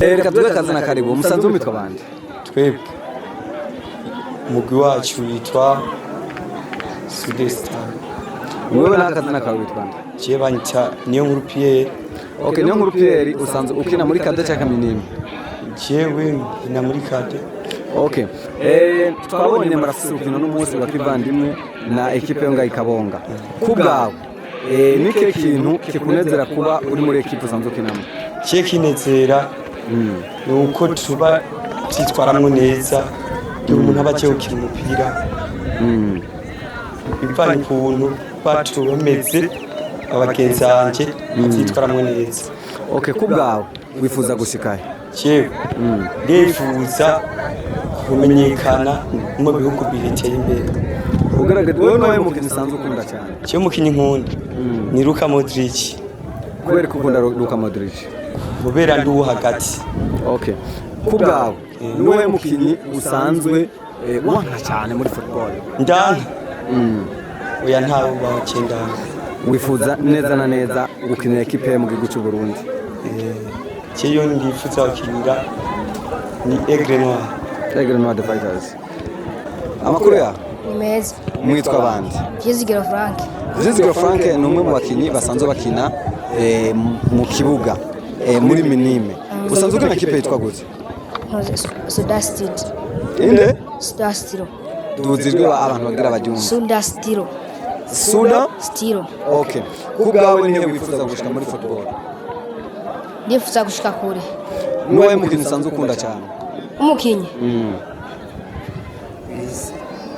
Reka tuve kazina karibu musanzwe mwitwa bande? Twebwe umugwi wacu witwa Sudestar. Wewe n'akazina kawe witwa nde? Jewe banyita Niyo Nkuru Pierre. Okay, Niyo Nkuru Pierre, usanzwe ukina muri cadet cyangwa minime? Jewe nkina muri cadet. Okay. Twabonye murafise urukino n'umunsi wa kivandimwe na ekipe yo ngaho Ikabonga. Ku bwawe, ni kihe kintu kikunezera kuba uri muri ekipe usanzwe ukinamo? Je kinezera ni uko tuba twitwaramwo neza igihe umuntu aba agiye gukina umupira, bivanye ukuntu batumeze abagenzi banje bavyitwaramwo neza. Okay, ku bwawe wifuza gushikahe? Jewe ndifuza kumenyekana mu bihugu biteye imbere. Ugaragaje wewe nawe mukinyi usanzwe ukunda cyane? Jewe umukinyi nkunda ni Luka Modric. Kubera ko ukunda Luka Modric? Kubera ndi uwo hagati. Okay. Ku bwawe niwe mukinyi usanzwe wanka cyane muri football? Ndanka? Oya, ntawe bawukendana. Wifuza neza na neza gukinira ekipe mu gihugu cy'u Burundi? Jewe ndifuza gukinira ni Aigle Noir. Aigle Noir the Fighters. Amakuru ya? Ni meza. Mwitwa bande? Vyizigiro Frank. Vyizigiro Frank ni umwe mu bakinyi basanzwe bakina mu kibuga muri minime. Usanzwe ukina ekipe yitwa gute? Sudastiro. Inde? Sudastiro. Duzijwe abantu bagira baryumva. Sudastiro. Suda Stiro. Okay. Ku bwawe nihe wifuza gushika muri football? Ndifuza gushika kure. Nuwahe mukinyi usanzwe ukunda cyane? Umukinyi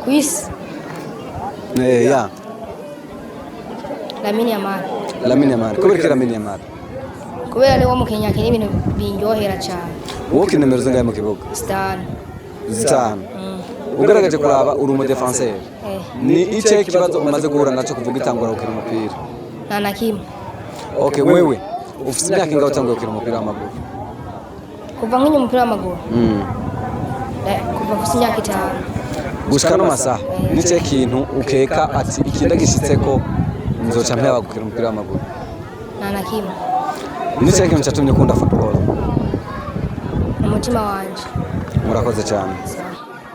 kwisi? Ya. Lamine Yamal. Lamine Yamal. Kubera ko Lamine Yamal? Kubera niwo mukinyi akina ibintu bindyohera cyane. Wowe ukina nimero zingahe mu kibuga? 5. 5. Ugaragaje kuraba uri umu défenseur. Eh. Ni ice kibazo umaze guhura naco kuvuga itangura gukina umupira? Nta na kimwe. Okay, wewe ufite imyaka ingahe utanguye gukina umupira w'amaguru? Kuva nkinya umupira w'amaguru? Kuva mfise imyaka 5. Gushika no masaha nice kintu ukeka ati ikinda gishitseko nzoca mpeba gukina umupira w'amaguru? Nta na kimwe. Nice kintu cyatumye ukunda football? Umutima wanje. Murakoze cyane. Sawa.